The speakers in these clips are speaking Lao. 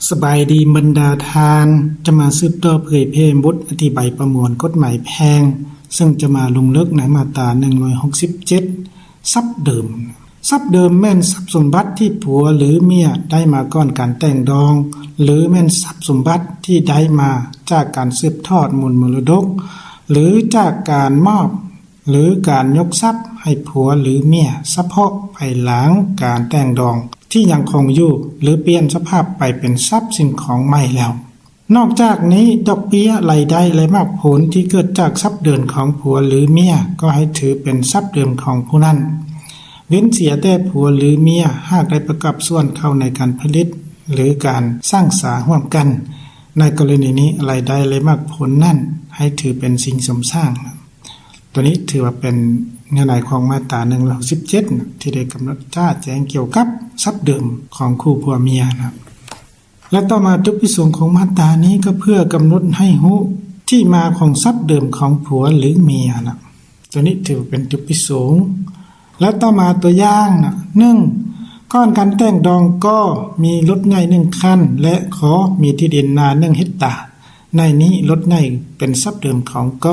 ສະບາຍດີບັນດາທ່ານ, ຈະມາສືບຕໍ່ເຜີຍແຜ່ບົດອະທິບາຍປະມວນກົດໝາຍແພ່ງ, ເຊິ່ງຈະມາລົງເລິກໃນມາດຕາໜຶ່ງຮ້ອຍຫົກສິບເຈັດ ຊັບເດີມ. ຊັບເດີມແມ່ນຊັບສົມບັດທີ່ຜົວຫຼືເມຍໄດ້ມາກ່ອນການແຕ່ງດອງ ຫຼືແມ່ນຊັບສົມບັດທີ່ໄດ້ມາຈາກການສືບທອດມູນມໍລະດົກ ຫຼືຈາກການມອບ ຫຼືການຍົກຊັບໃຫ້ຜົວຫຼືເມຍສະເພາະພາຍຫຼັງການແຕ່ງດອງທີ່ຍັງຄົງຢູ່ ຫຼືປ່ຽນສະພາບໄປເປັນຊັບສິ່ງຂອງໃໝ່ແລ້ວ. ນອກຈາກນີ້, ດອກເບ້ຍ, ລາຍໄດ້ ແລະ ໝາກຜົນທີ່ເກີດຈາກຊັບເດີມຂອງຜົວຫຼືເມຍກໍໃຫ້ຖືເປັນຊັບເດີມຂອງຜູ້ນັ້ນ, ເວັ້ນເສຍແຕ່ຜົວຫຼືເມຍຫາກໄດ້ປະກອບສ່ວນເຂົ້າໃນການຜະລິດ ຫຼືການສ້າງສາຮ່ວມກັນ. ໃນກໍລະນີນີ້, ລາຍໄດ້ ແລະ ໝາກຜົນນັ້ນໃຫ້ຖືເປັນສິ່ງສົມສ້າງ. ຕົວນີ້ຖືວ່າເປັນເນື້ອໃນຂອງມາດຕາໜຶ່ງຮ້ອຍຫົກສິບເຈັດນະ ທີ່ໄດ້ກຳນົດຈະແຈ້ງກ່ຽວກັບຊັບເດີມຂອງຄູ່ຜົວເມຍນະ. ແລະ ຕໍ່ມາຈຸດປະສົງຂອງມາດຕານີ້ກໍເພື່ອກຳນົດໃຫ້ຮູ້ທີ່ມາຂອງຊັບເດີມຂອງຜົວຫຼືເມຍນະ. ຕົວນີ້ຖືວ່າເປັນຈຸດປະສົງ. ແລະ ຕໍ່ມາຕົວຢ່າງນະ ໜຶ່ງ ກ່ອນການແຕ່ງດອງ ກ ມີລົດໃຫຍ່ໜຶ່ງຄັນ ແລະ ຂ ມີທີ່ດິນນາໜຶ່ງເຮັກຕາ. ໃນນີ້ລົດໃຫຍ່ເປັນຊັບເດີມຂອງ ກ,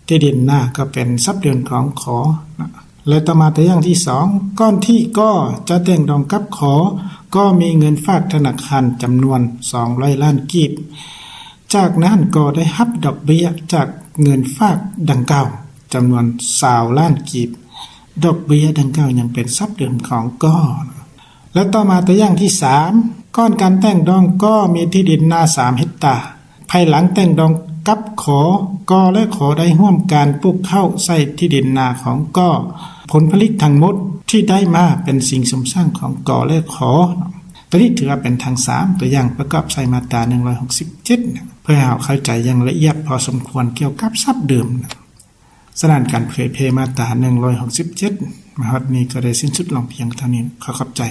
ທີ່ດິນນາກໍເປັນຊັບເດີມຂອງ ຂ. ແລະ ຕໍ່ມາຕົວຢ່າງທີສອງ ກ່ອນທີ່ ກ ຈະແຕ່ງດອງກັບ ຂ, ກ ມີເງິນຝາກທະນາຄານຈຳນວນສອງຮ້ອຍລ້ານກີບ. ຈາກນັ້ນ ກ ໄດ້ຮັບດອກເບ້ຍຈາກເງິນຝາກດັ່ງກ່າວຈຳນວນຊາວລ້ານກີບ. ດອກເບ້ຍດັ່ງກ່າວຍັງເປັນຊັບເດີມຂອງ ກ. ແລະ ຕໍ່ມາຕົວຢ່າງທີສາມ ກ່ອນການແຕ່ງດອງ ກ ມີທີ່ດິນນາສາມເຮັກຕາ. ພາຍຫຼັງແຕ່ງດອງກັບ ຂ, ກ ແລະ ຂ ໄດ້ຮ່ວມການປູກເຂົ້າໃສ່ທີ່ດິນນາຂອງ ກ. ຜົນຜະລິດທັງໝົດທີ່ໄດ້ມາເປັນສິ່ງສົມສ້າງຂອງ ກ ແລະ ຂ. ຕົວນີ້ຖືວ່າເປັນທັງສາມຕົວຢ່າງປະກອບໃສ່ມາດຕາໜຶ່ງຮ້ອຍຫົກສິບເຈັດ ເພື່ອໃຫ້ເຮົາເຂົ້າໃຈຢ່າງລະອຽດພໍສົມຄວນກ່ຽວກັບຊັບເດີມ. ສະນັ້ນ ການເຜີຍແຜ່ມາດຕາໜຶ່ງຮ້ອຍຫົກສິບເຈັດ ມາຮອດນີ້ກໍໄດ້ສິ້ນສຸດລົງພຽງເທົ່ານີ້. ຂໍຂອບໃຈ.